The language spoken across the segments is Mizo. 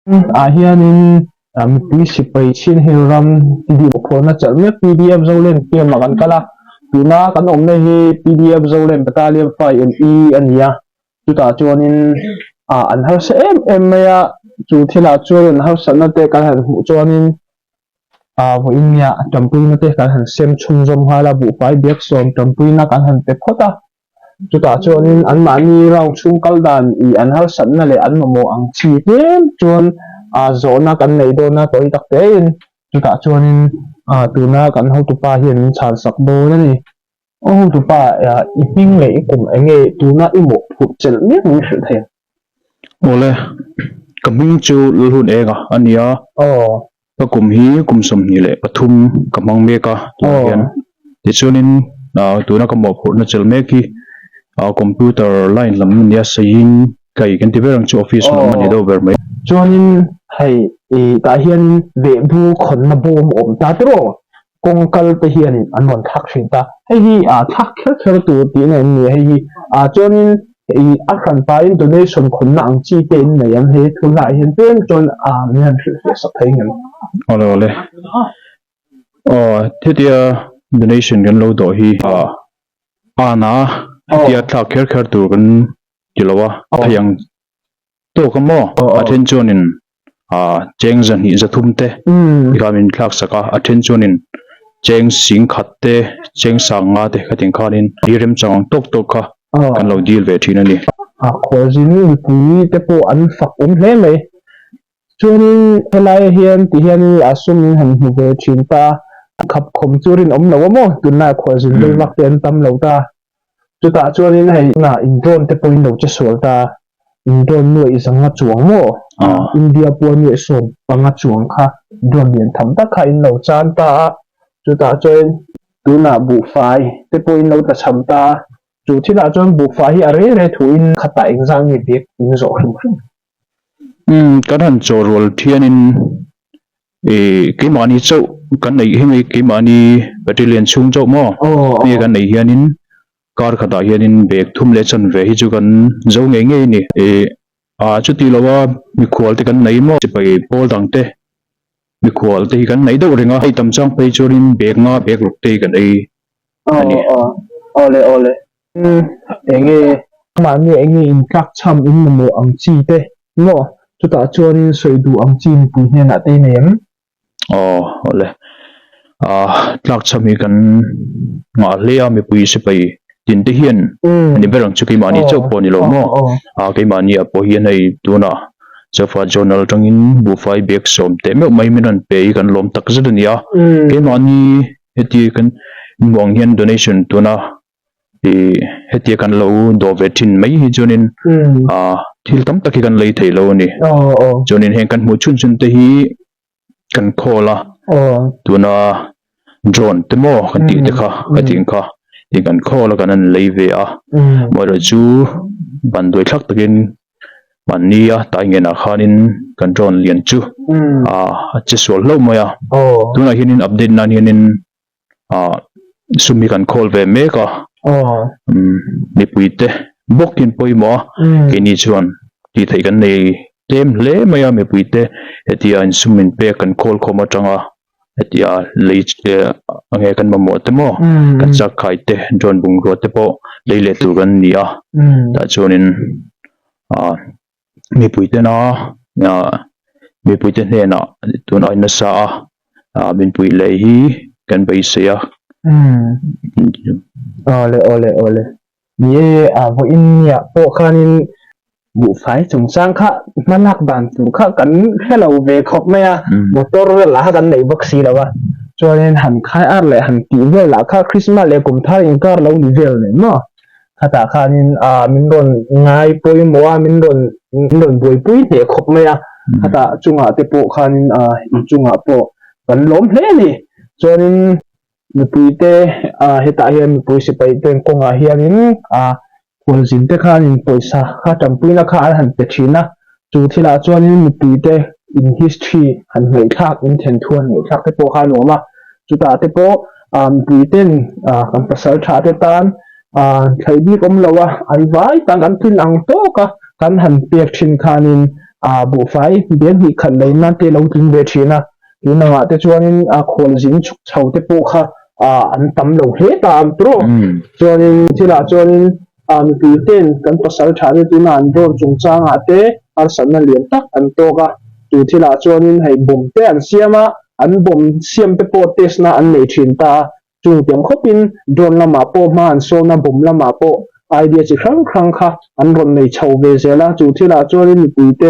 Ah hianin mipui sipai Chin Hill ram mawhphurhna chelh mek PDF Zolen camp ah kan kal a, tuna kan awmna hi PDF Zolen Battalion 5 ME a ni a, chutah chuanin ah an harsa em em mai a, chu thilah chuan an harsatna te kan han hmuh chuanin ah vawiin nia tanpuina te kan han sem chhunzawm nghal a, buhfai biak sawm tanpuina kan han pe phawt a. Chutah chuanin anmahni round chhung kal dan ih an harsatna leh an mamawh ang chi tlem chuan zawhna kan neih dawn a tawi tak tein chutah chuanin tuna kan hotupa hian min chhan sak dawn a ni. Aw hotupa i hming leh i kum eng nge tuna i mawhphurh chelh mek min hrilh thei ang? Awle, ka hming chu Lalhun Enga a nia. Aw. Ka kum hi kum 23 ka hmang mek a tunah hian. Tichuanin tuna ka mawhphurhna chelh mek hi computer line lam a nia seiin ka ei kan ti ber ang chu office lam a ni deuh ber mai. Chuanin hei tah hian vehbu khawnna bawm a awm ta tiraw? Kawng kal te hianin an rawn thlak thin ta. Hei hi thlak kher kher tur tihna em ni? Hei hi chuanin a hranpain donation khawnna ang chi te in nei ang hei thu hlaiah hian tlem chuan min han hrilhfiah sak thei ngem? Awle awle. Aw hetia donation kan lo dawh hi a na hetia thlak kher kher tur kan ti lo a, a thei ang Tawk a maw? A then chuanin cheng zahnih zathum te kha min thlak sak a, a then chuanin cheng sing khat te, cheng sang nga te khatin khanin ni remchang ang tawk tawk kha kan lo dil ve thin a ni. A khualzin mipui te pawh an fak awm hle mai. Chuanin helaiah hian ti hianin a sum in han hmu ve thin ta a, khapkhawm chu rinawm lo a maw? Tunlaiah khualzin veivak te an tam lo ta. Chutah chuanin hei na in drone te pawhin lo che sual ta, in drone nuaih zanga chuang maw? India pawh nuaih 15 chuang kha drone lian tham tak kha in lo chan ta a, chutah chuan tunah buhfai te pawhin lo tlachham ta a, chu thilah chuan buhfai hi a rei rei thuin khatah engzah nge bag in zawh hrim hrim. Umm kan han chaw rual thianin ih keimahni chauh kan neih hi mai keimahni battalion chhung chauh maw hei kan neih hianin kar khatah hianin bag thum leh chanve hi chu kan zo ngei ngei a ni ih ah chuti lova mikhual te kan nei maw sipai pawl dang te mikhual te hi kan nei deuh reng a hei tam chang phei chuanin bag nga bag ruk te hi kan ei a ni. Aw awle awle Enge mahni enge intlak chham in mamawh ang chi te maw chutah chuanin sawi duh ang chi mipui hnenah te i nei em? Aw awle ah tlak chham hi kan nghah hle a mipui sipai tin te hian a ni ber ang chu keimahni chauh pawh a ni lo maw ah keimahni ah pawh hian hei tunah Sofa journal atangin buhfai bag sawm teh meuh mai min rawn pe hi kan lawm tak zet a ni a keimahni heti kan inhmuh ang hian donation tuna Ih hetia kan lo dawh ve thin mai hi chuanin ah thil tam tak hi kan lei thei lo a ni. Chuanin heng kan hmuh chhun chhun te hi kan khawl a, tuna drone te maw kan tih te kha ka tih ang kha tih kan khawl a kan han lei ve a, amaherawhchu ban duai thlak takin mahni a tai ngenah khanin kan drone lian chu ah a che sual hlauh mai a, tunah hianin update nan hianin ah sum hi kan khawl ve mek a mipui te bawkin pawimawh a keini chuan tih theih kan nei tlem hle mai a mipui te hetia insum in pek kan khawl khawm atanga hetia lei enge kan mamawh te maw kan chak khai te drone bungrua te pawh lei leh tur kan ni a tah chuanin ah mipui tena ah mipui te hnenah tun ai nasa a ah min puih leh hi kan beisei a. Awle awle awle ni e ah vawiin nia pawh khanin buhfai chungchang kha hma lak dan tur kha kan hre lo ve khawp mai a motor vel lah kha kan nei bawk si lo a chuanin han khai ar leh han tih vel lah kha Christmas leh kum thar inkar lo ni vel nen maw. Khatah khanin ah min rawn ngai pawimawh a, min rawn min rawn buaipui hneh khawp mai a. Khatah chungah te pawh khanin ah inchungah pawh kan lawm hle a ni. Chuanin mipui te ah hetah hian mipui sipai te kawngah hianin ah khualzin te khanin pawisa kha tanpuina kha an han pe thin a. Chu thilah chuanin mipui te in history han ngaihthlak in thenthu han ngaihthlak te pawh kha a nuam a. Chutah te pawh ah mipui ten ah kan pasal tha te tan ah thlei bik awm lo a, an vai tan kan tlin ang tawk a kan han pek thin khanin ah buhfai bag hnih khat lei nan te lo tling ve thin a, tun angah te chuanin a khualzin chhuk chho te pawh kha ah an tam lo hle ta ang tawh. Chuanin thilah chuanin ah mipui ten kan pasal tha te tuna an dawr chungchangah te harsatna lian tak an tawk a, chu thilah chuanin hei bomb te an siam a, an bomb siam te pawh test na an nei thin ta a, Chung tiang khawpin drone lamah pawh hma an sawn a, bomb lamah pawh idea chi hrang hrang kha an rawn nei chho ve zel a. Chu thilah chuanin mipuite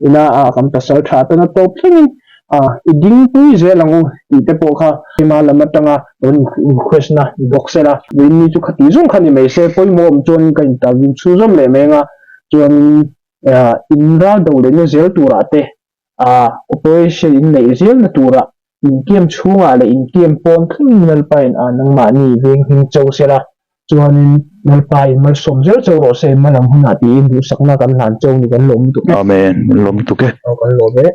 ina ah kan pasal tha tana tawp thlengin ah i dingpui zel ang u tih te pawh kha hma lam atanga rawn request na ni bawk se la. Vawiinni chu khati zawng kha ni mai se, pawimawh awm chuanin ka interview chhunzawm leh mai anga chuanin in ral do lehna zel turah te ah operation in neih zelna turah inkiam chhungah leh inkiam pawn thlengin Lalpain ah nangmahni veng hming cho sela chuanin Lalpain malsawm zel cho rawh se hma lam hunah tiin duhsakna kan hlan cho ni kan lawm lutuk e. Amen, kan lawm lutuk e. Aw kan lawm e.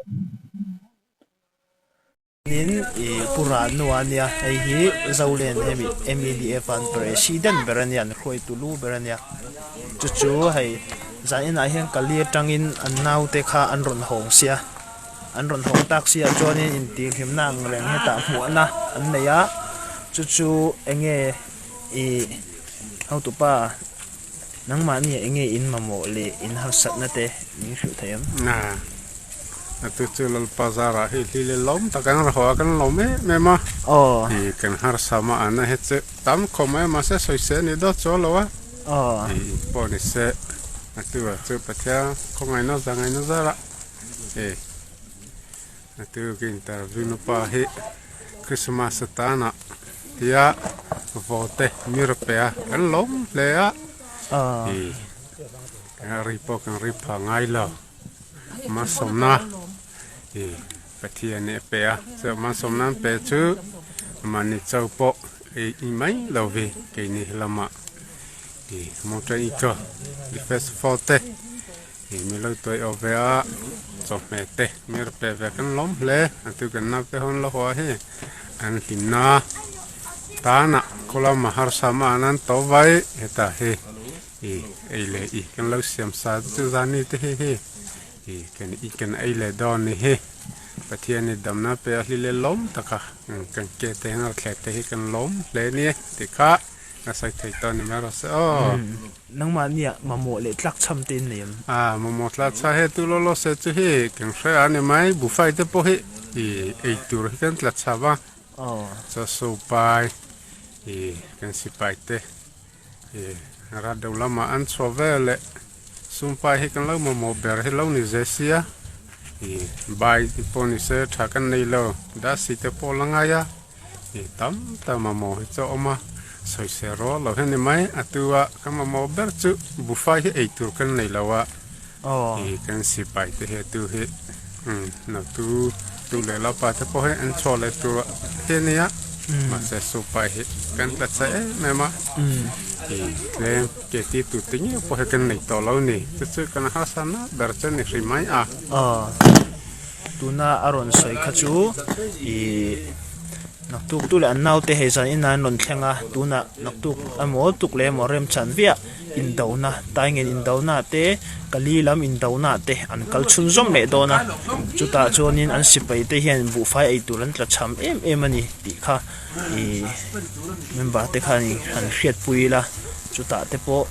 Tin i Pu Ranu a nia, hei hi Zolen hemi MEDF an President ber a nia, an hruaitu lu ber a nia. Chu chu hei zan inah hian Kali atangin an naute kha an rawn hawng sia, an rawn hawng tak sia chuanin intihhlimna ang reng hetah hmuahna an nei a, chu chu enge i hotupa Nangmahni eng nge in mamawh leh in harsatna te min hrilh thei em? A, a tu chu Lalpa zarah hei hli leh lawm tak an rawn haw a, kan lawm em em a. Aw. I kan harsa mah an a he chu tam khawm mai a, mahse sawi se ni dawt chu a lo a. Aw. I pawh ni se, a tu ah chu Pathian khawngaihna zangaihna zarah i A tu ka interview na pa hi Christmas atana tia vote mi ra pe a kan lawm hle a ih ri pawh kan ri pha ngai lo malsawmna ih Pathian nih a pe a chu malsawmna an pe chu mahni chau pawh ei mai lo hi keini lamah ih motor eco defence force te. Ih mi lo tuai awh ve a chawhmeh te mi ra pe ve kan lawm hle a tu kan naute ho an lo haw a hei an hlimna tanah khawlama harsa mah an an to vai hetah hi ih ei leh ih kan lo siam sa te chu zani te hi hei ih kan ih kan ei leh dawn ni hi Pathian in damna pe a hli leh lawm taka kan ke te hian a thleh te hi kan lawm hle a ni tih kha a sawi thei tawh a ni mai rawh se aw. Nangmahnia mamawh leh tlakchham te in nei em? A, mamawh tlakchham he tu law law se chu hi kan hre a ni mai, buffet te pawh hi i ei tur hi kan tlachham a, chaw pai i kan sipai te i rat deuh lamah an chhuah vel leh sumpai hi kan lo mamawh ber hi lo ni ze sia, i bai te pawh ni se tha kan nei lo, dasi te pawh la ngai a. I tam tak mamawh hi chu a awm a, sawisel rual lo hian ni mai. A tua ka mamawh ber chu buffet hi ei tur kan nei lo a, i kan sipai te hi a tu hi natu tu leh lapa te pawh hi an chhuak leh tur hi a nia, mahse supai hi kan tla chhe em em a, i tlem ke ti tur te ngei pawh hi kan nei tawh lo ni. Chu chu kan harsa na ber chu a ni hri mai a. Tuna a rawn sawi kha chu ihh naktuk tu leh an naute hei zan inah an rawn thleng a tunah naktuk emaw tuk leh emaw remchan viah indona taingen indona te kali lam indona te an kal chhunzawm leh dawn a chutah chuanin an sipai te hian buhfai ei tur an tla cham em em a ni tih kha ihh member te khan han hriatpui ila chutah te pawh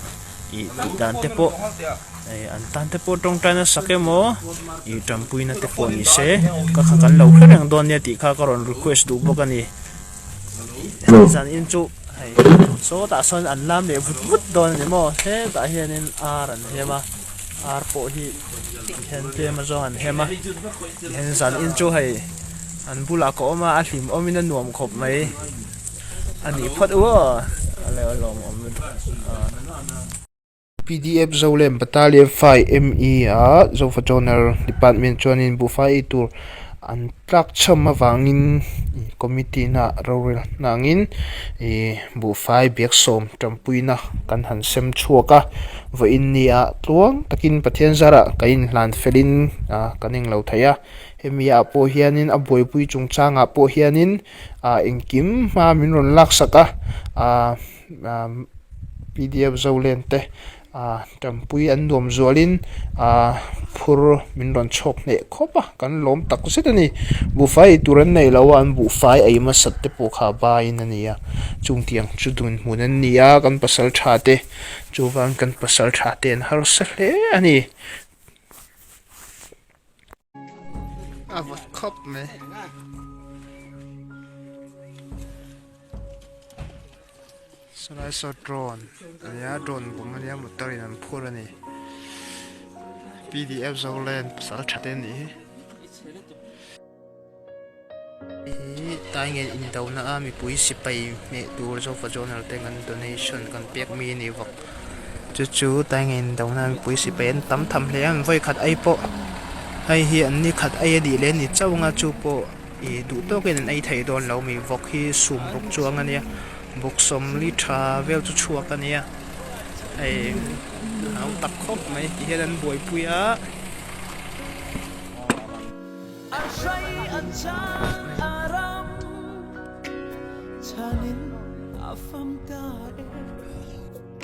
ih tih dan te pawh eh an tan te pawh tawngtai nasa emaw ih tanpuina te pawh ni se ka kha kan lo hre reng dawn nia tih kha ka rawn request duh bawk a ni zan in chu hei sawtah sawn an lam leh vut vut dawn a ni maw hetah hianin ar an hem a ar pawh hi tihian tlem azawng an hem a tihian zan in chu hei an bulah ka awm a a hlim awmin a nuam khawp mai. A nih phawt u aw a lo lawmawm lutuk a. Pdf Zolem Battalion 5 ME a Zofa Donor Department chuanin buhfai ei tur an tlak chham avangin committee hna rorel hna angin ih buhfai biaksawm tanpuina kan han sem chhuak a vawiin ni ah tluang takin Pathian zarah kan inhlan felin ah kan englo thei a hemi ah pawh hianin a buaipui chungchangah pawh hianin. ah engkim hma min rawn laksak a ah pdf zolen te ah tanpui an nuam zualin ah phur min rawn chhawk hneh khawp a kan lawm tak zet a ni buhfai ei tur an nei lo a an buhfai ei hmasat te pawh kha a baiin a ni a chungtiang chu dun hmun an ni a kan pasal tha te chuvang kan pasal tha te an harsa hle a ni. A vawt khawp mai. Sawlai saw drone a nia drone bawm a nia motor in an phur a ni pdf zoland pasal tha te a nih hi. Hi taingen indona a mipui sipai hmeh tur zofa journal te kan donation kan pek mi a ni vawk chu chu taingen indona a mipui sipai an tam tham hle a an vawi khat ai pawh hei hi an ni khat ai a nih leh a ni chauh ang a chu pawh ih duh tawkin an ei thei dawn lo mi vawk hi sum bawk chuang a nia bawk sawmli tha vel chu chhuak a nia hei a lo tak khawp mai ti hian an buaipui a.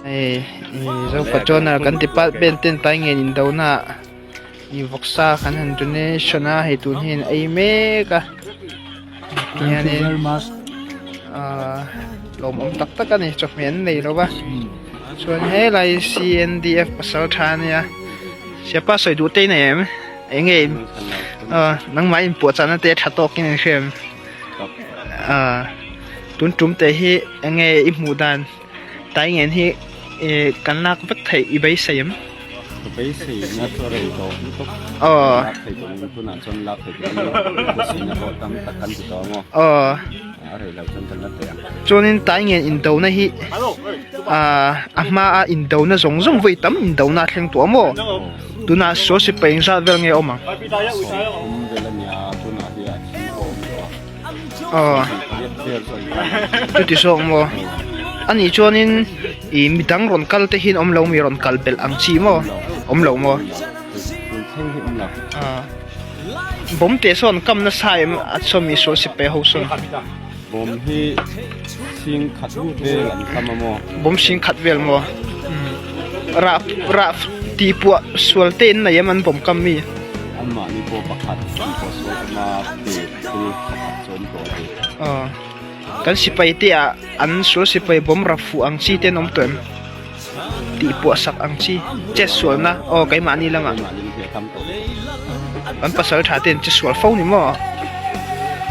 Hei Zofa chuan kan department ten tai ngen indona ih vawksa kan han donation a hei tun hian ei mek a tihianin ahh lawmawm tak tak a ni chawhmeh an nei lo va chuan helai C N D F pasal tha a nia siapa sawi duh te i nei em. Eng nge nangmah inpuahchahna te tha tawkin an hria em? Tun tum te hi eng nge i hmuh dan tai ngen hi kan lak vek theih i beisei em? Ka beisei na chu a rei tawh lutuk. Lak thei tawh in tunah chuan lak thei tawh in beiseina pawh tam tak kan ti tawh ang aw. A rei lo chuan kan la thei ang. Chuanin tai ngen indona hi a hmaa indona zawng zawng vawi tam indona a thleng tawh a maw? Tunah saw sipai engzat vel nge a awm ang? 30 vel a nia, tunah hi a thi pawh a awm tawh a. Aw, chuti zawk maw? Anih chuanin ih midang rawn kal te hian awm lo mi rawn kal belh ang chi maw? Awm lo maw? Tun thleng hi awm lo. Aw, bawm teh sawn kam nasa em a saw mi saw sipai ho sawn? Bawm hi sing khat vel an kam a maw? Bawm sing khat vel maw? Rah rah tih puah sual te in nei em an bawm kam mi? Anmahni pawh pakhat tih puah sual awm a pe thil pakhat chu awm tawh a ti. Aw kan sipai te ah an sual sipai bawm rah fuh ang chi te an awm tawh em? Tih puah sak ang chi chet sualna aw keimahni lamah. Keimahni lam hi a tam tawh lutuk. Kan pasal tha te an che sual fo ni maw?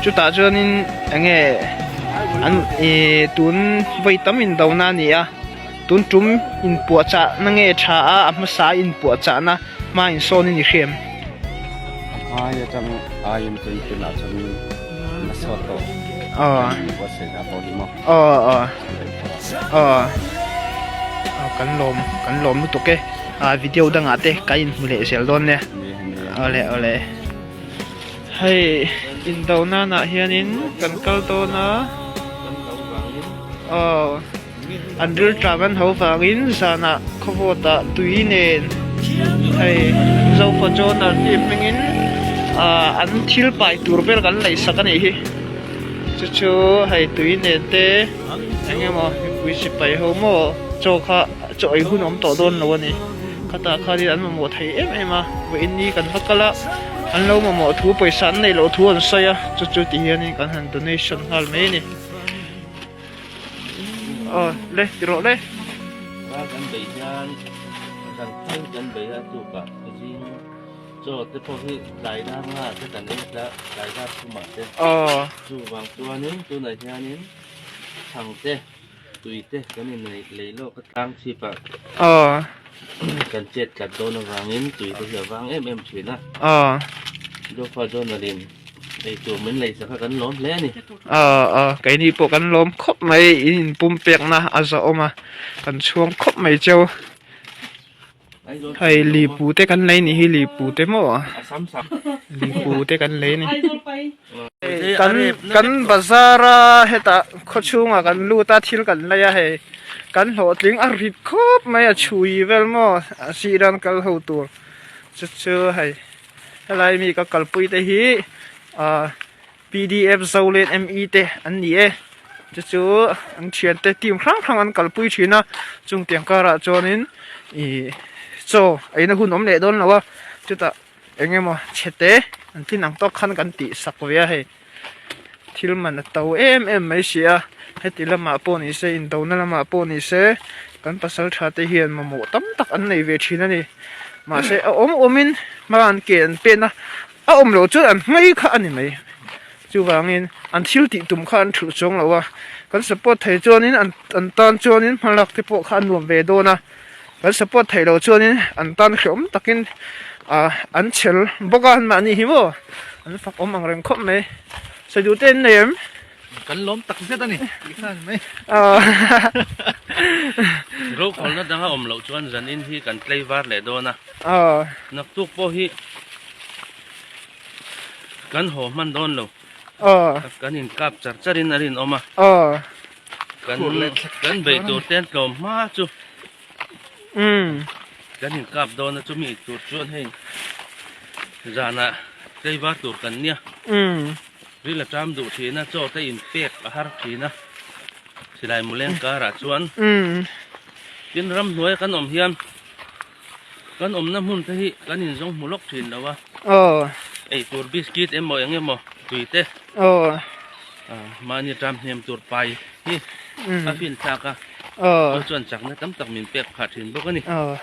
Chutah chuanin eng nge an ih tun vawi tam indona a ni a. Tun tum inpuahchahna nge tha a, a hmasa inpuahchahna hma insawn in i hria em? A hmai atang aiin tui tunah chuan nasa tawh Aw. kan inbuatsaihna pawh hi maw? Aw aw aw aw kan lawm kan lawm lutuk e ah video dangah te kan inhmu leh zel dawn nia awle awle. Hei indo nanah hianin kan kal dawn a aw. An rilṭam an ho vangin zanah khawvawtah tui nen hei Zofa Journal tih hmingin ah an thil pai tur vel kan lei sak a nih hi chu chu hei tui nen te eng emaw mipui sipai ho maw chaw kha chaw ei hun awm tawh dawn lo a ni khatah khanin an mamawh thei em em a vawiin ni kan va kal a an lo mamawh thu pawisa an neih loh thu an sawi a chu chu ti hianin kan han donation nghal mai a ni. Aw le ti rawh le. Ral kan beih hian kan phal kan beih a tukah zing chaw te pawh hi tlai dar nga te kan ei tla tlai dar thumah te. Aw. Chuvang chuanin tunah hianin chhang te tui te kan inneih lei lawk a tlang chhip ah. Aw. Kan chet tlat dawn avangin tui te hi a vang em em thin a. Aw. Zofa Journal-in eitur min lei sak a kan lawm hle a ni. Aw aw keini pawh kan lawm khawp mai in inpum pekna a zawhawm a kan chhuang khawp mai cheu. Hei lipu te kan lei nih hi lipu te maw lipu te kan lei a ni. Kan kan bazar a hetah khaw chhungah kan lut a thil kan lei a hei kan hlawhtling a rit khawp mai a chhui vel maw a sir an kal ho tur chu chu hei helai mi ka kalpui te hi ahh P D F Zolen M E te an ni e. Chu chu an thiante team hrang hrang an kalpui thin a, chung tiang karah chuanin ih chaw eina hun awm leh dawn lo a, chutah eng emaw chhete an tlin ang tawk khan kan tih sak ve a hei thil man a to em em mai si a, heti lamah pawh ni se indona lamah pawh ni se kan pasal tha te hian mamawh tam tak an nei ve thin a ni mahse a awm awmin hma an ke an pen a a awm loh chuan an hmai kha a ni mai. Chuvangin an thil tih tum kha an thulh chuang lo a, kan support thei chuanin an an tan chuanin hmalak te pawh kha a nuam ve dawn a, kan support theih loh chuanin an tan hreawm takin ah an chhel bawk a anmahni hi maw an fak awm ang reng khawp mai. Sawi duh te an nei em? Kan lawm tak zet a ni tih kha a ni mai. Rokhawlna danga awm loh chuan zanin hi kan tlei var leh dawn a, naktuk pawh hi Kan haw hman dawn lo. Kan in kap char char in a rinawm a. Kan kan beih tur te an tlawm hma chu. Kan in kap dawn a chumi tur chuan hei zanah tlaivar tur kan nia. Ril a ṭam duh thin a, chaw te in pek a har thin a. Silai muleng karah chuan tin ramhnuaia kan awm hian Kan awmna hmun te hi kan inzawng hmu lawk thin lo a. Aw. Ei tur biscuit emaw eng emaw tui te. Aw. Mahni ṭam hnem tur pai hi a fin thlak a. Aw. Aw chuan chakna tam tak min pek phah thin bawk a ni. Aw.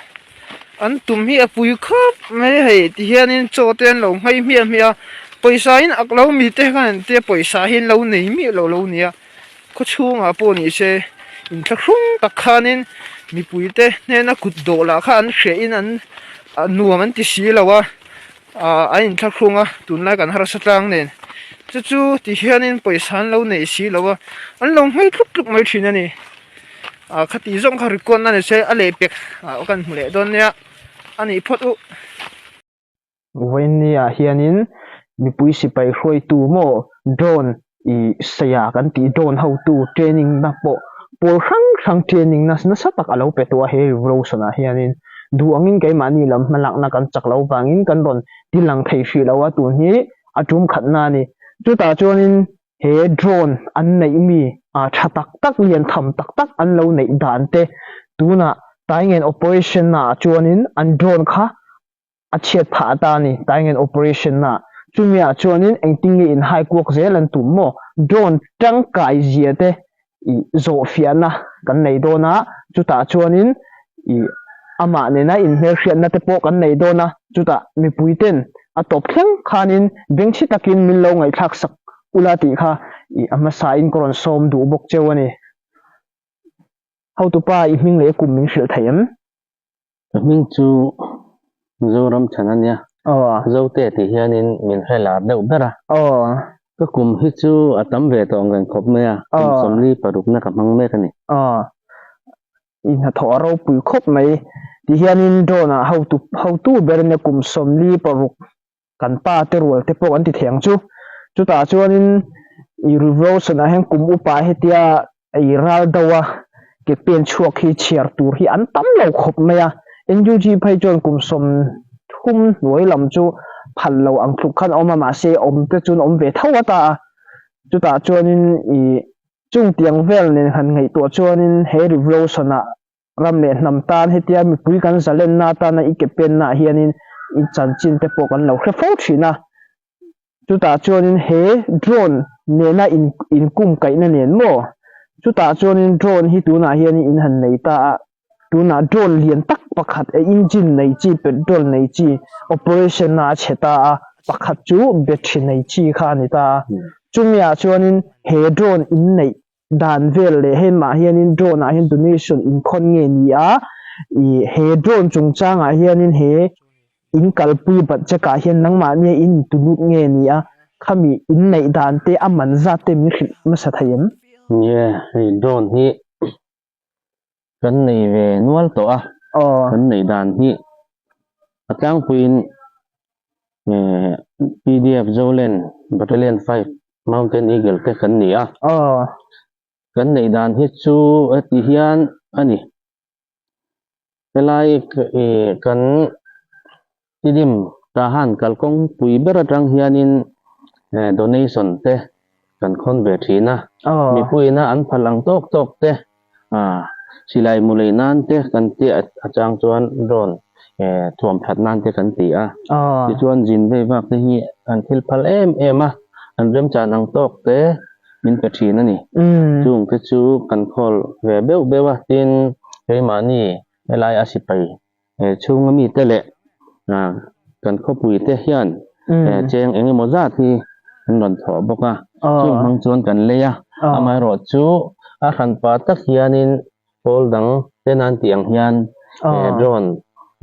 An tum hi a pui khawp mai hei ti hianin chaw te an lo nghei hmiah hmiah a. Pawisa in ak lo mi te khan an tia pawisa hi an lo nei miah lo lo nia. Khaw chhungah pawh ni se inthlahrung tak khanin mipuite hnena kut dawh lah kha an hrehin an nuam an ti si lo a, ah an inthlahrung a tunlai kan harsa tlang nen chu chu ti hianin pawisa an lo nei si lo a, an lo hmei tluk tluk mai thin a ni. Ah khati zawng kha record na ni se a lehpek ah kan hmu leh dawn nia a nih phawt u. Vawiinni ah hianin mipui sipai hruaitu maw drone ih seia kan tih drone hotu training na pawh pawl hrang hrang training na nasa tak a lo pe tawh a he revolution ah hianin duh angin keimahni lam hmalakna kan chak loh vangin kan rawn ti lang thei hrih lo a tun hi a tum khatna a ni chutah chuanin he drone an neih mi ah tha tak tak lian tham tak tak an lo neih dan te tunah taingen operation ah chuanin an drone kha a chhiat phah ta a ni. Taingen operation na chumi ah chuanin engtin nge in hai kuak zel an tum maw? Drone tangkai zia te ih zawh fiahna kan nei dawn a, chutah chuanin ih amah nena inhmelhriatna te pawh kan nei dawn a, chutah mipui ten a tawp thleng khanin bengchhi takin min lo ngaihthlak sak ula tih kha ih a hmasa in ka rawn sawm duh bawk cheu a ni. Hotupa i hming leh kum min hrilh thei em? Ka hming chu Zoram chhan a nia. Aw. Zote tih hianin min hre lar deuh ber a. Aw. Ka kum hi chu a tam ve tawh ang reng khawp mai a. Aw. Kum 46 na ka hmang mek a ni. Aw. I hnathawh a ropui khawp mai. Ti hianin drone ah hotu hotu ber nia kum 46 kan pa te rual te pawh an ti thei ang chu. Chutah chuanin i revolution ah hian kum upa hetia i ral deuh a ke pen chhuak hi chhiar tur hi an tam lo khawp mai a. NUG phei chuan kum 30 hnuai lam chu phal lo ang tluk khan a awm a mahse awm te chuan awm ve tho a ta a. Chutah chuanin i chungtiang vel nen han ngaihtuah chuanin he revolution ah Ram leh hnam tan hetia mipui kan zalenna atana i ke pennaah hianin i chanchin te pawh kan lo hre fo thin a. Chutah chuanin he drone nena in inkum kaihna nen maw? Chutah chuanin drone hi tunah hianin in han nei ta a, tunah drone lian tak pakhat e engine nei chi petrol nei chi operation na a chhe ta a, pakhat chu battery nei chi kha a ni ta a. Chumiah chuanin he drone in neih dan vel leh hemah hianin drone ah hian donation inkhawn nge ni a ih he drone chungchang ah hianin he in kalpui budget ah hian nangmahni a in intulut nge ni a khami in neih dan te a man zat te min hrilh hmasa thei em? Nge hei drone hi kan nei ve nual tawh a kan neih dan hi a tlangpuiin PDF Zoland Battalion 5 Mountain Eagle te kan ni a kan neih dan hi chu heti hian a ni helai kan tidim Tahan kalkawng pui ber atang hianin donation te. kan khawn ve thin a, mipuiina an phal ang tawk tawk te, silai mu lei nan te kan ti a chang chuan drone thuam that nan te kan ti a, tichuan zin vei vak te hi an thil phal em em a, an remchan ang tawk te min pe thin a ni. Chung te chu kan khawl ve beuh beuh a, tin keimahni helai a sipai chhunga mite leh kan khawpui te hian cheng eng emaw zat hi an rawn thawh bawk a, chung hmang chuan kan lei a, amaherawh chu a hranpa tak hianin pawl dang te nan tih ang hian drone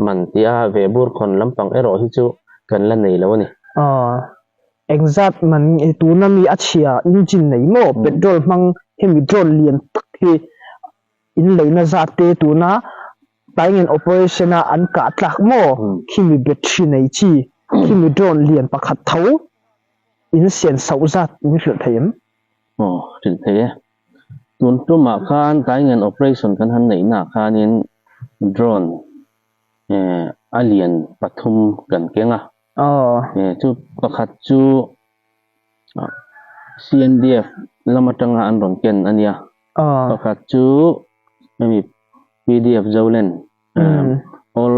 man tia ve bur khawn lampang erawh hi chu kan la nei lo a ni. Engzat man nge tuna mi a chhia engine nei maw petrol hmang hemi drone lian tak hi in leina zat te tuna Taingen operation a an kah tlak maw? Khimi battery nei chi, khimi drone lian pakhat tho in sian sauh zat min hrilh thei em? Aw, hrilh thei e. Tun tumah khan Taingen operation kan han neih naah khanin drone a lian pathum kan keng a. Chu pakhat chu CNDF lam atanga an rawn ken a nia. Pakhat chu hemi PDF Zolen All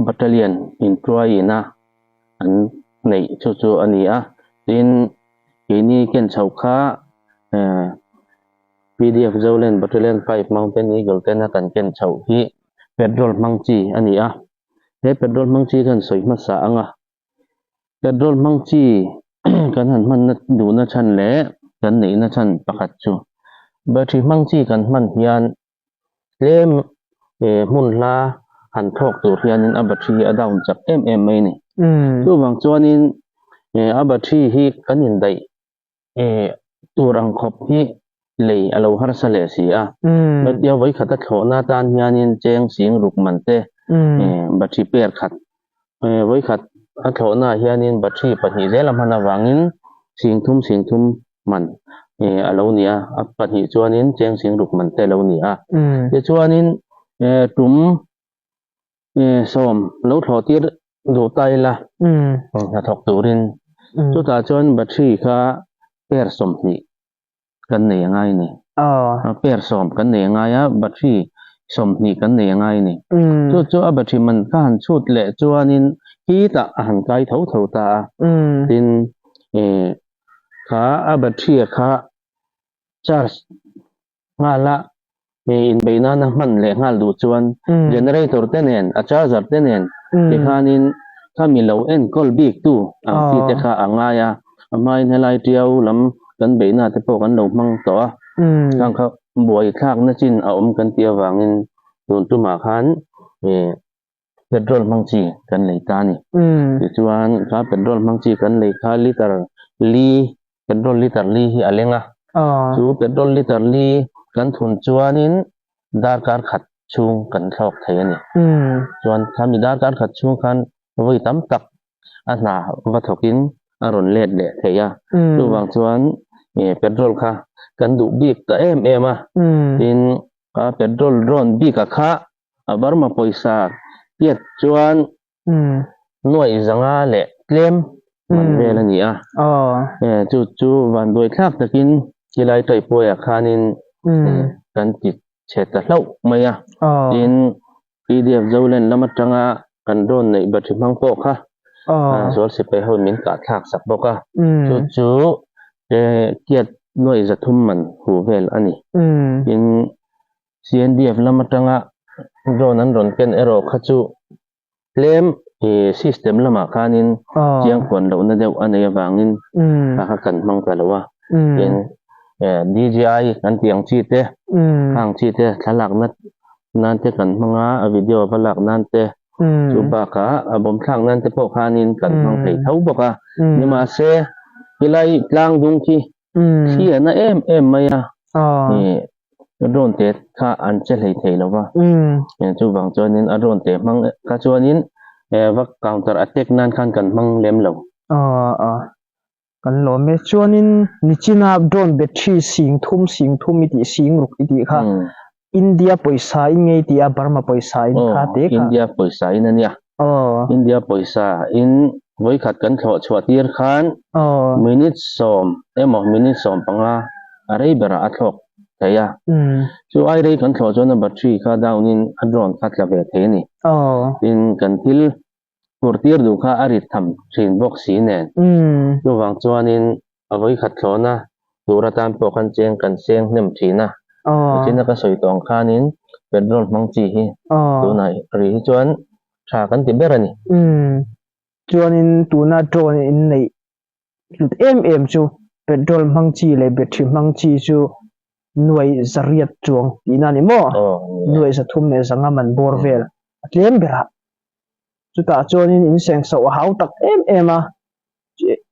Battalion intuaiin a an neih chu chu a ni a. Tin, keini ken chho kha PDF Zolen Battalion 5 Mountain Eagle tena kan ken chhoh hi petrol hmang chi a ni a. He petrol hmang chi khan sawi hmasa ang a. Petrol hmang chi kan han hmanna duhna chhan leh kan neihna chhan pakhat chu battery hmang chi kan hman hian tlem hmun hla han thawk tur hianin a battery hi a down chak em em mai a ni. Chuvang chuanin a battery hi kan indaih tur ang khawp hi lei a lo harsa leh si a. Hetia vawikhat a thlawhna atan hianin cheng sing ruk man te battery pair khat vawikhat a thlawhna ah hianin battery pahnih zel a hman avangin sing thum sing thum man a lo ni a, a pahnih chuanin cheng sing ruk man te a lo ni a. Tichuanin tum sawm lo thlawh tir duh ta ila hnathawk turin chutah chuan battery kha pair 20 kan nei a ngai a ni. Pair sawm kan nei a ngai a, battery 20 kan nei a ngai a ni. Chu chu a battery man kha han chhut leh chuanin khitah a han kai tho tho ta a, tin kha a battery kha charge nghal a, inbeih nana hman leh nghal duh chuan generator te nen a charger te nen tikhanin khami lo enkawl bik tu ang chi te kha a ngai a, a hmain helai tiau lam kan beihna te pawh kan lo hmang tawh a, khang kha buai thlakna chin a awm kan tih avangin tun tumah khan petrol hmang chi kan lei ta a ni. Tichuan kha petrol hmang chi kan lei kha liter li petrol liter li hi a leng a, chu petrol liter li kan thun chuanin darkar khat chhung kan thlawk thei a ni. Chuan khami darkar khat chhung khan vawi tam tak a hna va thawkin a rawn let leh thei a, chuvang chuan petrol kha kan duh bik ta em em a, tin kha petrol drone bik a kha A Burma pawisa tiat chuan nuaih zanga leh tlem man vel a ni a. Chu chu vanduai thlak takin tilai Taipuaiah khanin kan ti chhe ta hlauh mai a. Tin, PDF Zoland lam atanga kan drone neih battery hmang pawh kha sual sipai ho min kah thlak sak bawk a. Chu chu tiat nuaih 300 man hu vel a ni. Tin, CNDF lam atanga drone an rawn ken erawh kha chu tlem system lamah khanin chiang khuan lohna deuh a nei avangin kha kha kan hmang ta lo a. Tin, DJI kan tih ang chi te, khang chi te thlalakna nan te kan hmang a, a video va lak nan te, chu bakah a bawm thlak nan te pawh khanin kan hmang thei tho bawk a. Nimahse, helai tlang dung khi Thli a na em em mai a, drone te kha an che hlei thei lo va, chuvang chuanin a drone te hmang kha chuanin va counter attack nan khan kan hmang lem lo. Kan lawm e. Chuanin nichina drone battery 3000 3000 i tih 6000 i tih kha India pawisa in ngei tih a Burma pawisa in kha te kha. India pawisa in a nia. India pawisa in. Vawikhat kan thlawh chhuah tir khan minute sawm emaw minute 15 a rei berah a thlawk thei a. Chu ai rei kan thlawh chuan a battery kha down in a drone kha tla ve thei a ni. Tin, kan thil phur tir duh kha a rit tham thin bawk si nen. Chuvang chuanin a vawikhat thlawhna tur atan pawh khan cheng kan seng hnem thin a. Nichina ka sawi tawh ang khanin petrol hmang chi hi tunah ri hi chuan tha kan ti ber a ni. Chuanin tuna drone in neih hlut em em chu petrol hmang chi leh battery hmang chi chu nuai zariat chuang tihna a ni maw? Nuai 305 man bawr vel a tlem ber a. Chutah chuanin in sengsoh a hau tak em em a,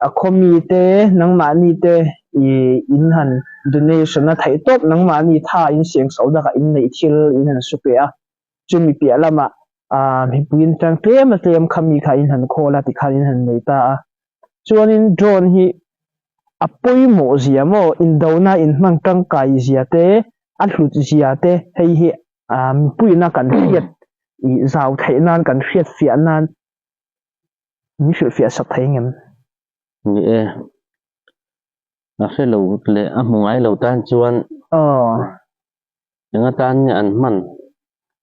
a khaw mite nangmahni te ih in han donation a theih tawp nangmahni tha in sengsoh dakah in neih thil in han su pe a. Chumi piah lamah ah mipuiin tang tlem a tlem kha mi kha in han khawl a tikhan in han nei ta a. Chuanin drone hi a pawimawh zia maw indona in hman tangkai zia te a hlut zia te hei hi ah mipuiina kan hriat ih zau theih nan kan hriat fiah nan min hrilhfiah sak thei ngem? Ni e, a hre lo leh a hmu ngai lo tan chuan Aw. Eng atan nge an hman?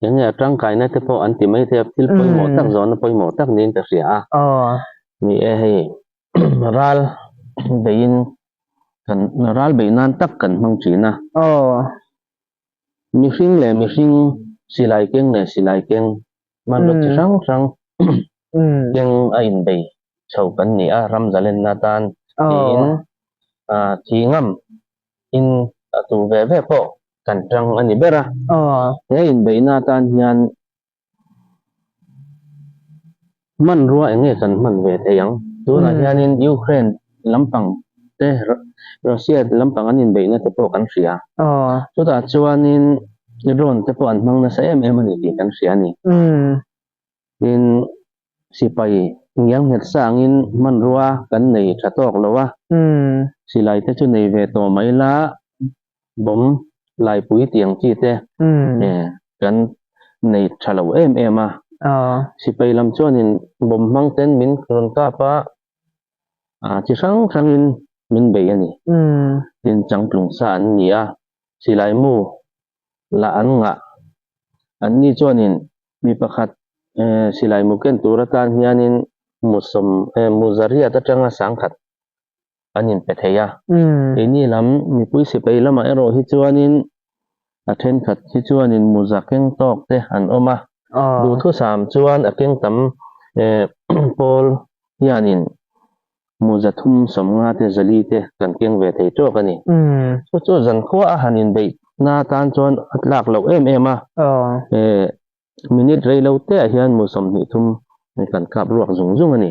Eng nge a tangkaina te pawh an ti mai thei a, thil pawimawh tak zawhna pawimawh tak niin ka hria a. Ni e hei ral beiin kan ral beih nan tak kan hmang thin a. Mihring leh mihring silai keng leh silai keng hmanraw chi hrang hrang keng a inbei chho kan ni a, ram zalenna atan tiin thi ngam in a tu ve ve pawh kan tang a ni ber a. He inbeihna atan hian hmanrua eng nge kan hman ve thei ang? Tunah hianin Ukraine lampang te Russia lampang an inbeihna te pawh kan hria. Chutah chuanin drone te pawh an hmang nasa em em a ni tih kan hria a ni. Tin, sipai ngial nghet sa angin hmanrua kan nei tha tawk lo a, silai te chu nei ve tawh mai la, bomb laipui tih ang chi te kan nei tha lo em em a. Sipai lam chuanin bomb hmang ten min rawn kap a, chi hrang hrangin min bei a ni. Tin, changtlung sa an ni a, silai mu lah an ngah. Anni chuanin mi pakhat silai mu ken tur atan hianin mu sawm mu zariat atanga sangkhat an inpe thei a. Keini lam mipui sipai lamah erawh hi chuanin a thenkhat hi chuanin mu za keng tawk te an awm a. Duhthusam chuan a keng tam pawl hianin Mu 300 50 te 400 te kan keng ve thei tawk a ni. Chu chu zankhua a han inbeih na atan chuan a tlak loh em em a. Minute rei lo te ah hian mu 23 kan kap ruak zung zung a ni.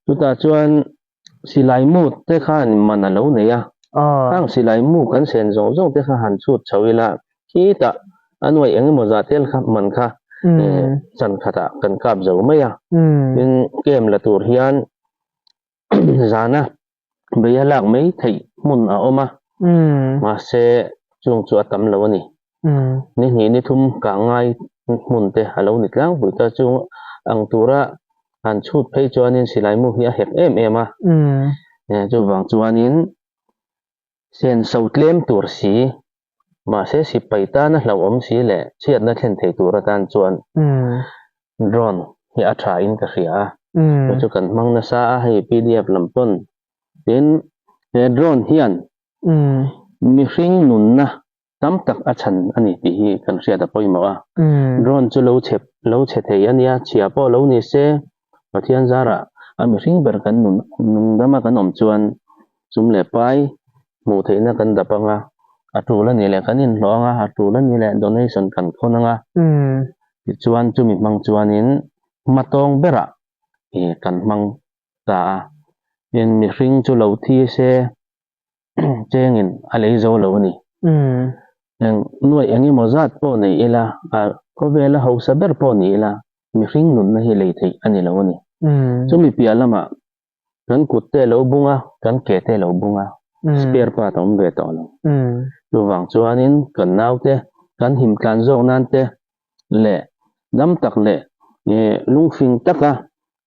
Chutah chuan silai mu te khan man a lo nei a. Khang silai mu kan sen zawng zawng te kha han chhut chho ila khitah a nuai eng emaw zah tel kha man kha chan khatah kan kap zo mai a. Tin kem la tur hian zana bei a lak mai theih hmun a awm a, mahse chung chu a tam lo a ni. Ni hnih ni thum kah ngai hmun te a lo ni tlangpui ta chung ang tura han chhut phei chuanin silai mu hi a hek em em a, chuvang chuanin senso tlem tur si mahse sipai tana hlauhawm si leh chhiatna thlen thei tur atan chuan drone hi a tha in ka hria a, chu chu kan hmang nasa a hei pdf lam pawn tin he drone hian mihring nunna tam tak a chhan a ni tih hi kan hriat a pawimawh a, drone chu lo chhe lo chhe thei a nia chhia pawh lo ni se Pathian zarah a mihring ber kan nun nungdama kan awm chuan sum leh pai hmuh theihna kan dap anga, a tul a nih leh kan inhlawh anga, a tul a nih leh donation kan khawn anga, tichuan chumi hmang chuanin hmatawng berah ih kan hmang ta a, tin mihring chu lo thi se chengin a lei zo lo a ni. Eng nuaih eng emaw zat pawh nei ila, a khawvela hausa ber pawh ni ila, mihring nunna hi lei theih a ni lo a ni. Chumi piah lamah kan kut te lo bung a, kan ke te lo bung a, spare part a awm ve tawh lo. Chuvang chuanin kan naute kan him tlan zawk nan te leh dam tak leh lungfing taka.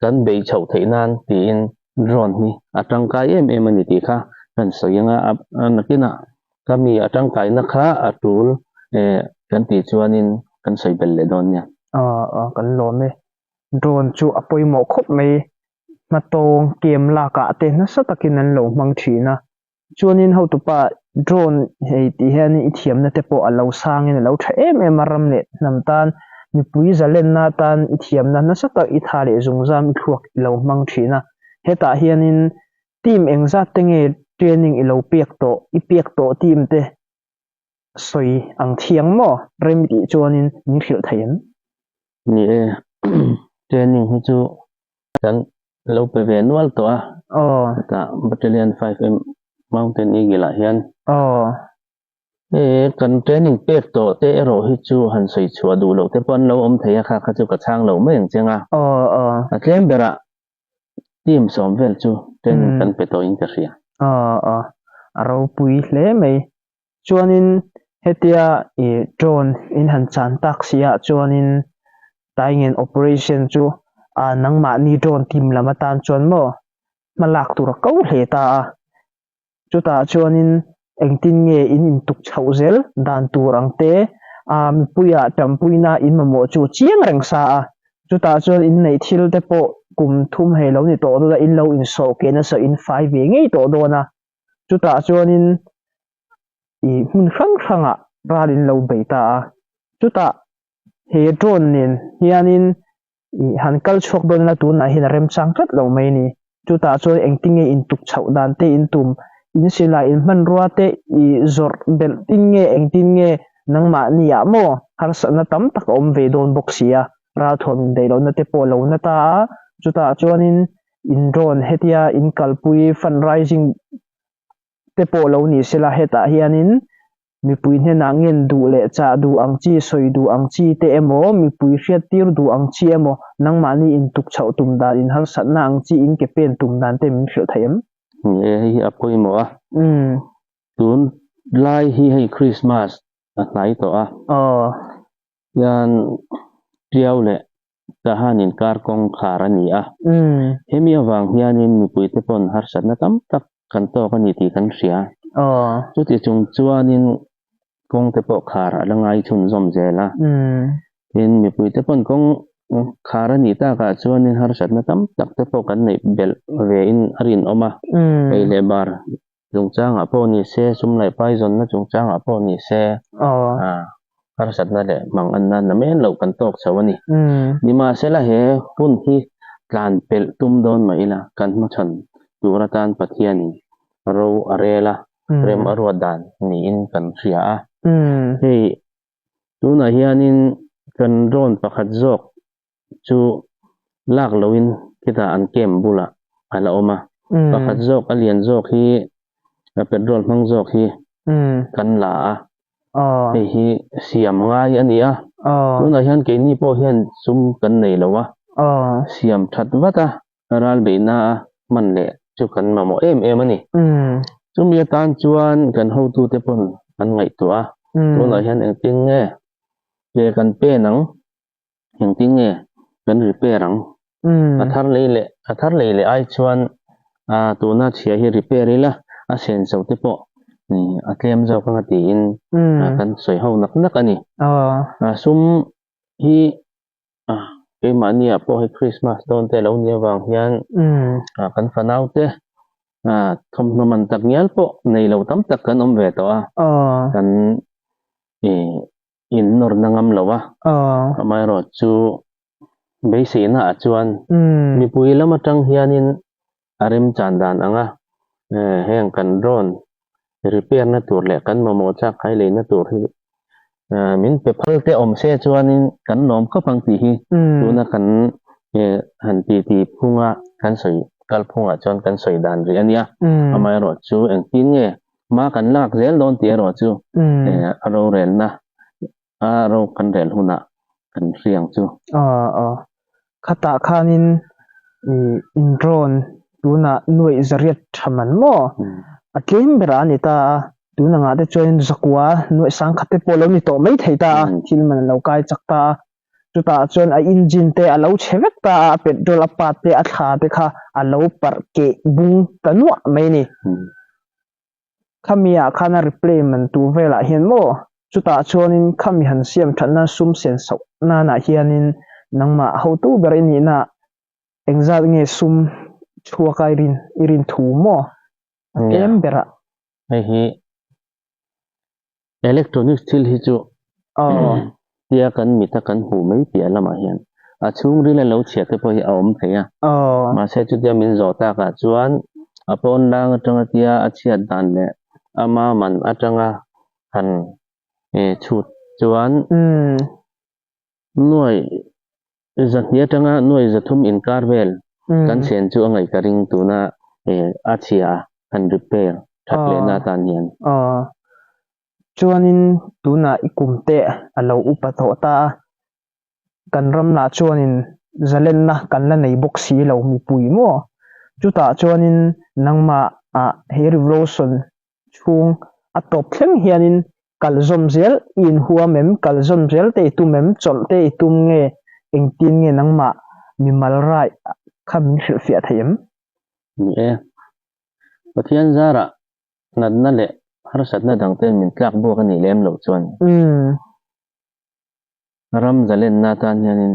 kan bei chhoh theih nan tiin drone hi a tangkai em em a ni tih kha kan sawi ang a, nakinah ka mi a tangkaina kha a tul kan tih chuanin kan sawi belh leh dawn nia. Aw kan lawm e. Drone chu a pawimawh khawp mai. Hmatawng kem lakah te nasa takin an lo hmang thin a. Chuanin hotupa drone hei tih hian i thiamna te pawh a lo sangin a lo tha em em a, ram leh hnam tan mipui zalenna tan i thiamna nasa tak i tha leh zungzam i thluak i lo hmang thin a. Hetah hianin team engzat te nge training i lo pek tawh, i pek tawh team te sawi ang thiang maw? Rem i tih chuanin min hrilh thei em? Ni e, training hi chu kan lo pe ve nual tawh a. Aw. Hetah Battalion 5M Mountain Eagle ah hian. Aw. E kan training pek tawh te erawh hi chu han sawi chhuah duh loh te pawh an lo awm thei a kha kha chu ka chhang lo mai ang cheng a. Aw aw. A tlem berah team sawm vel chu training kan pe tawhin ka hria. Aw aw. A ropui hle mai. Chuanin hetia i drone in han chan tak si ah chuanin Taingen operation chu a nangmahni drone team lam atan chuan maw hma lak tur a ko hle ta a. Chutah chuanin engtin nge in intuk chhoh zel dan tur ang te a mipuiah tanpuina in mamawh chu chiang reng sa a. Chutah chuan inneih thil te pawh kum thum hei lo ni tawh dawn a, in lo insawh keh nasa in fai ve ngei tawh dawn a. Chutah chuanin ih hmun hrang hrangah ral in lo bei ta a, chutah he drone nen hianin ih han kal chhuak dawn ila tunah hian a remchang tlat lo mai a ni. Chutah chuan engtin nge intuk chhoh dan te in tum, in silai in hmanrua te ih zawrh belh tin nge engtin nge nangmahni ah maw harsatna tam tak a awm ve dawn bawk si a, ralthuam indaih lohna te pawh a lo na ta a, chutah chuanin In drone hetia in kalpui fundraising te pawh lo ni sela hetah hianin mipui hnenah ngen duh leh chah duh ang chi, sawi duh ang chi te emaw, mipui hriattir duh ang chi emaw, nangmahni intuk chhoh tum dan, in harsatna ang chi, in ke pen tum dan te min hrilh thei em? Ni e, hei hi a pawimawh a. Tun lai hi hei Christmas a hnai tawh a. Aw. Hian Tiau leh Tahan inkar kawng khar a ni a. Hemi avang hianin mipuite pawn harsatna tam tak kan tawk a ni tih kan hria. Chuti chung chuanin kawngte pawh khar a la ngai chhunzawm zel a. Tin, mipuite pawn kawng khar a nih takah chuanin harsatna tam tak te pawh kan neih belh vein a rinawm a. Ei leh bar Chungchangah pawh ni se, sum leh pai zawnna chungchangah pawh ni se, harsatna leh manganna namen loh kan tawk chho a ni. Nimahsela he hun hi tlan pelh tum dawn mah ila, kan hmachhawn tur atan Pathianin ro a rel a, rem a ruat dan niin kan hria a. Hei tunah hianin kan drone pakhat zawk chu lak loin khitah an camp bulah a la awm a, pakhat zawk a lian zawk hi petrol hmang zawk hi kan la a, hei hi siam ngai a ni a, tunah hian keini pawh hian sum kan nei lo a, siam that vat a ral beihna a hman leh chu kan mamawh em em a ni. Chumi atan chuan kan hotute pawn an ngaihtuah a, tunah hian engtin nge ke kan pen ang? Engtin nge kan repair ang? A thar lei leh a thar lei leh ai chuan ah tuna chhia hi repair ila a sen chho te pawh a tlem zawk anga tiin kan sawi ho nak nak a ni. Sum hi keimahni ah pawh hei Christmas dawn te lo nih avang hian kan fanau te thawmhnaw man tak ngial pawh nei lo tam tak kan awm ve tawh a kan ih in nawrna ngam lo a, amaherawh chu beiseina ah chuan mipui lam atang hianin a remchan dan ang a, heng kan drone repair na tur leh kan mamawh chak khai leina tur hi min pe phal te awm se chuanin kan lawm khawp ang tih hi tuna kan han titi phunga kan sawi kalphungah chuan kan sawi dan rih a nia, amaherawh chu engtin nge Hma kan lak zel dawn tih erawh chu a rorelna a ro kan rel hunah kan hria ang chu. Aw aw. Khatah khanin ih in drone tunah nuaih zariat tha man maw? A tlem berah a ni ta a, tun angah te chuanin zakua nuaih sangkhat te pawh lo ni tawh mai thei ta a, thil man a lo kai chak ta a. Chutah chuan a engine te a lo chhe vek ta a, a petrol a part te a thla te kha a lo parh keh bung ta nuah mai a ni. Khami ah khan a replay man tur velah hian maw chutah chuanin khami han siam that nan sum sen sauh nanah hianin nangmah hotu ber i nihna engzat nge sum chhuak a i rin i rin thu maw a tlem berah. Hei hi Electronics thil hi chu tia kan mita kan hmuh mai piah lamah hian a chhungril a lo chhiat te pawh hi a awm thei a. Mahse chutia min zawh takah chuan a pawn lang atanga tia a chhiat dan leh ama man atanga han chhut chuan nuai zahnih atanga nuai zathum inkar vel kan chen chu a ngaih ka ring tuna a chhia han repair that lehna atan hian. Aw. Chuanin tunah i kum te a lo upa tawh ta a, kan ram lah chuanin zalenna kan la nei bawk si lo mipui maw? Chutah chuanin nangmah ah he revolution chhung a tawp thleng hianin kal zawm zel i inhuam em, kal zawm zel te i tum em, chawlh te i tum nge, engtin nge nangmah mimal rai kha min hrilhfiah thei em? Ni e, Pathian zarah natna leh harsatna dangten min tlak buak a nih lem loh chuan ram zalenna atan hianin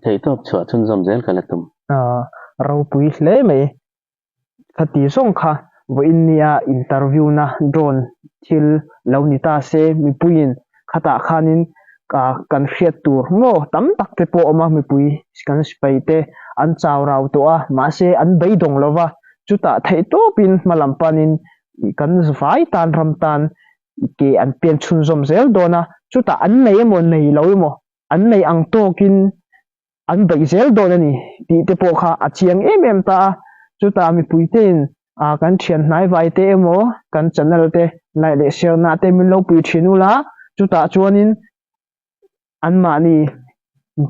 theihtawp chhuah chhunzawm zel ka la tum. Ropui hle mai. Khati zawng kha vawiin nia interview na drone thil lo ni ta se mipuiin khatah khanin kan hriat tur maw tam tak te pawh a awm a, mipui kan sipai te an chau rau tawh a, mahse an beidawng lo va, chutah theih tawpin hma lam panin kan vai tan ram tan ke an pian chhunzawm zel dawn a, chutah an nei emaw nei lo emaw an nei ang tawkin an beih zel dawn a ni tih te pawh kha a chiang em em ta a, chutah mipui tein ah kan thian hnai vai te emaw kan channel te like leh share na te min lo pui thin ula, chutah chuanin anmahni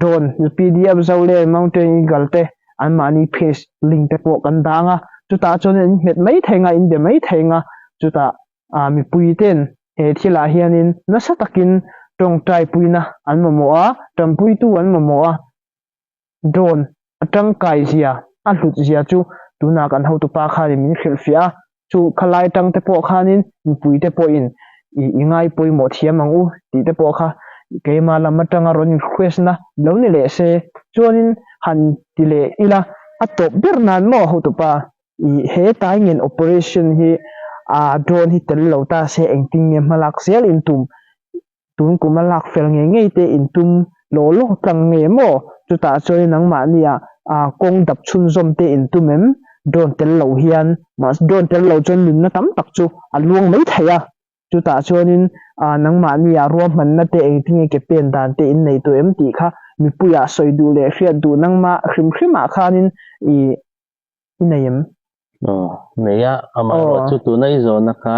drone pdf Zole Mountain Eagle te anmahni page link te pawh kan dang a, chutah chuanin an hmet mai thei nga, in be mai thei nga, chutah ah mipui ten he thilah hianin nasa takin tawngtai puina an mamawh a, tanpuitu an mamawh a, drone a tangkai zia, a hlut zia chu tunah kan hotupa khanin min hrilhfiah a, chu khalai tang te pawh khanin mipui te pawhin i i ngai pawimawh thiam ang u tih te pawh kha keimah lam atanga rawn request na lo ni leh se chuanin han ti leh ila a tawp ber nan maw hotupa I he taingen operation hi a drone hi tel lo ta se engtin nge hma lak zel in tum tun kum a lak fel ngei ngei te in tum law law tlang nge maw chutah chuan nangmahni ah a kawng dap chhunzawm te in tum em drone tel lo hian mahse drone tel lo chuan nunna tam tak chu a luang mai thei a chutah chuanin ah nangmahni ah ruahmanna te engtin nge ke pen dan te in nei tawh em tih kha mipuiah sawi duh leh hriat duh nangmah hrim hrim ah khanin i I nei em? Aw, nei a, amaherawh chu tuna i zawhna kha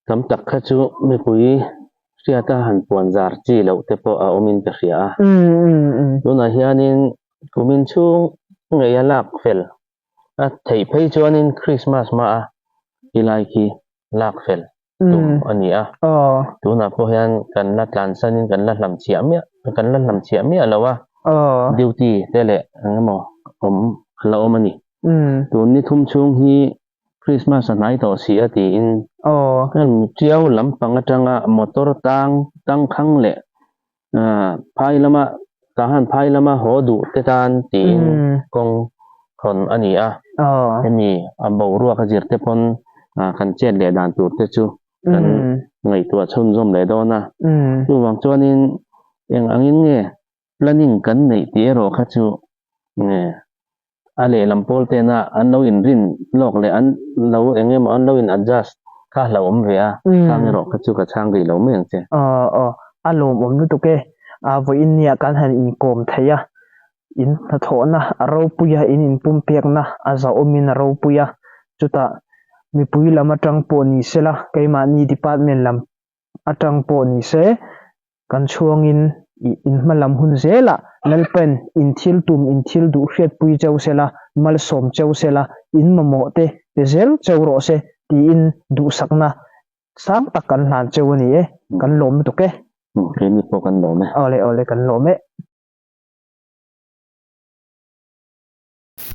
tam tak kha chu mipui hriata han puan zar chi loh te pawh a awmin ka hria a. Tunah hianin kumin chhung ngei a lak fel a theih phei chuanin Krismas hmaa i lai khi lak fel tum a ni a. Tunah pawh hian kan la tlansanin kan la hlam chhiah miah kan la hlam chhiah miah lo a, duty te leh eng emaw awm a la awm a ni. Tun ni thum chhung hi Christmas a hnai tawh si a tiin Tiau lampang atanga motor tang tangkhang leh phai lama Tahan phai lama haw duh te tan tiin kawng hawn a ni a, hemi a boruak a zir te pawn kan chet leh dan tur te chu kan ngaihtuah chhunzawm leh dawn a. Chuvang chuanin eng angin nge planning kan neih tih erawh kha chu a lehlam pawl tena an lo inrin lawk leh an lo eng emaw an lo in adjust kha a hlauhawm ve a, khang erawh kha chu ka chhang rih lo mai ang che. Aw aw, a lawmawm lutuk e, a vawiin nia kan han inkawm thei a, in hnathawhna a ropui a, in inpumpekna a zahawmin a ropui a, chutah mipui lam atang pawh ni sela keimahni department lam atang pawh ni se kan chhuangin ih in hma lam hun zelah Lalpan in thil tum in thil duh hriatpui cheu sela, malsawm cheu sela, in mamawh te pe zel cheu rawh se tiin duhsakna sang tak kan hlan cheu a ni e, kan lawm lutuk e. Keini pawh kan lawm e. Awle awle kan lawm e.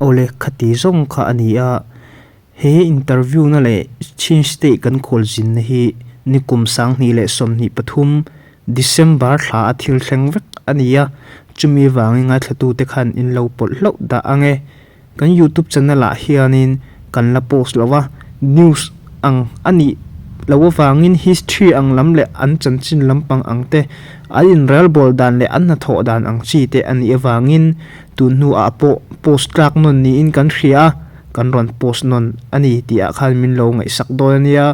Awle khati zawng kha a ni a, he interview na leh Chin State kan khawl zinna hi nikum 2023 December thla a thil thleng vek a ni a, chumi vangin ngaithlatute khan in lo pawlh hlauh dah ang e. Kan youtube channel ah hianin kan la post lo a, news ang a nih loh avangin history ang lam leh an chanchin lampang ang te, an inrelbawl dan leh an hnathawh dan ang chi te a nih avangin tun hnuah pawh post tlak nawn niin kan hria a, kan rawn post nawn a ni tih ah khan min lo ngaihsak dawn a nia.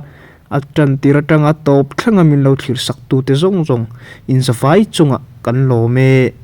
A tan tir atanga tawp thlenga min lo thlir sak tute zawng zawng inzavai chungah kan lawm e.